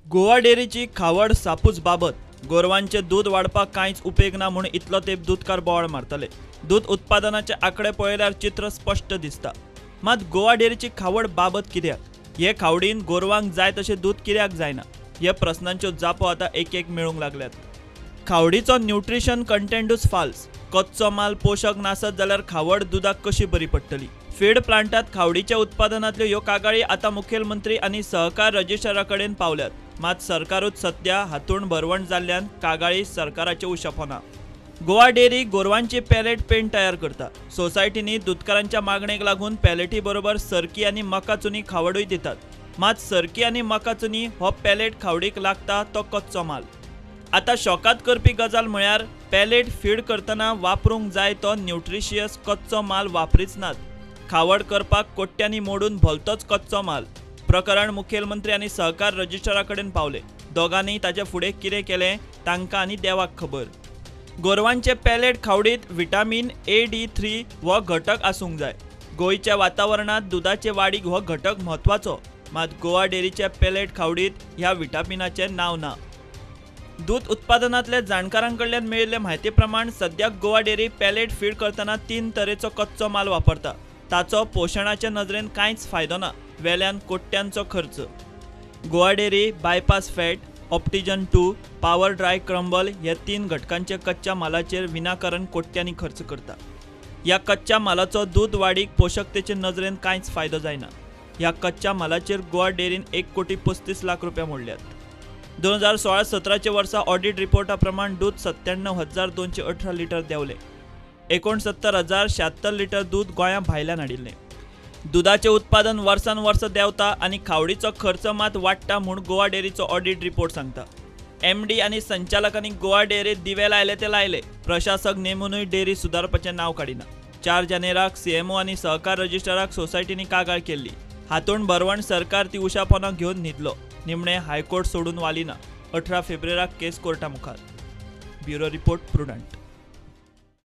गोवा डेअरीची खावड सापूच बाबत. गोरवांचे दूद वाडपाक कांयच उपेग ना म्हूण इतलो तेंप दूदकार बोवाळ मारतले. दूद उत्पादनाचे आंकडे पळयल्यार चित्र स्पश्ट दिसता. मात गोवा डेअरीची खावड बाबत कित्याक? हे खावडीन गोरवांक जाय तशें दूद कित्याक जायना? हे प्रस्नांच्यो जापो आतां एक एक मेळूंक लागल्यात. खावडीचो न्युट्रिशन कंटेंटूच फाल्स. कच्चो माल पोशक नासत जाल्यार खावड दुदाक कशी बरी पडटली? फीड प्लांटात खावडीच्या उत्पादनांतल्यो ह्यो कागाळी आतां मुखेलमंत्री आनी सहकार रजिस्ट्रारा कडेन पावल्यात. मात सरकारूच सद्या हातूण भरवण जाल्ल्यान कागाळी सरकाराचे उशपना. गोवा डेअरी गोरवांची पॅलेट पेंट तयार करता. सोसायटींनी दुदकारांच्या मागणेक लागून पॅलेटी बरोबर सरकी आनी मकाचुनी खावडूय दितात. मात सरकी आनी मकाचुनी हो पॅलेट खावडीक लागता तो कच्चो माल. आतां शॉकात करपी गजाल म्हळ्यार पॅलेट फीड करतना वापरूंक जाय तो न्युट्रिशियस कच्चो माल वापरीच नात. खावड करपाक कोट्यांनी मोडून भलतोच कच्चो माल. प्रकरण मुखेलमंत्री आनी सहकार रजिस्ट्रारा कडेन पावले. दोगांनी ताचे फुडें कितें केलें तांकां आनी देवाक खबर. गोरवांचे पॅलेट खावडीत विटामीन A D3 हो घटक आसूंक जाय. गोंयच्या वातावरणांत दुदाचे वाडीक हो घटक म्हत्वाचो. मात गोवा डेअरीच्या पॅलेट खावडीत ह्या विटामिनाचें नांव ना. दूद उत्पादनांतल्या जाणकारां कडल्यान मेळिल्ले म्हायती प्रमाण सद्याक गोवा डेअरी पॅलेट फीड करतना 3 तरेचो कच्चो माल वापरता. ताचो पोशणाचे नदरेन कांयच फायदो ना. वेल्यान कोट्यांचो खर्च. Goa dairy bypass fat, Optigen 2, power dry crumble हे 3 घटकांचे कच्च्या मालाचेर विनाकारण कोट्यांनी खर्च करता. ह्या कच्च्या मालाचो दूद वाडीक पोशकतेचे नदरेन कांयच फायदो जायना. ह्या कच्च्या मालाचेर गोवा डेअरीन 1,35,00,000 रुपया मोडल्यात. 2016-17 वर्सा ऑडिट रिपोर्टा प्रमाण दूद 97,218 लिटर देंवलें. 69,076 लिटर दूद गोंया भायल्यान हाडिल्लें. दुदाचें उत्पादन वर्सान वर्स देंवता आनी खावडीचो खर्च मात वाडटा म्हूण गोवा डेअरीचो ऑडिट रिपोर्ट सांगता. MD आनी संचालकांनी गोवा डेअरीत दिवे लायले ते लायले. प्रशासक नेमुनूय डेअरी सुदारपाचें नांव काडिना. 4 जानेराक CMO आनी सहकार रजिस्ट्राराक सोसायटींनी कागाळ केल्ली. हातूण भरवण सरकार ती उशापोना घेवन न्हिदलो. निमणे हायकोर्ट सोडून वाली ना. 18 फेब्रुवाराक केस कोर्टा मुखार. Bureau report, Prudent.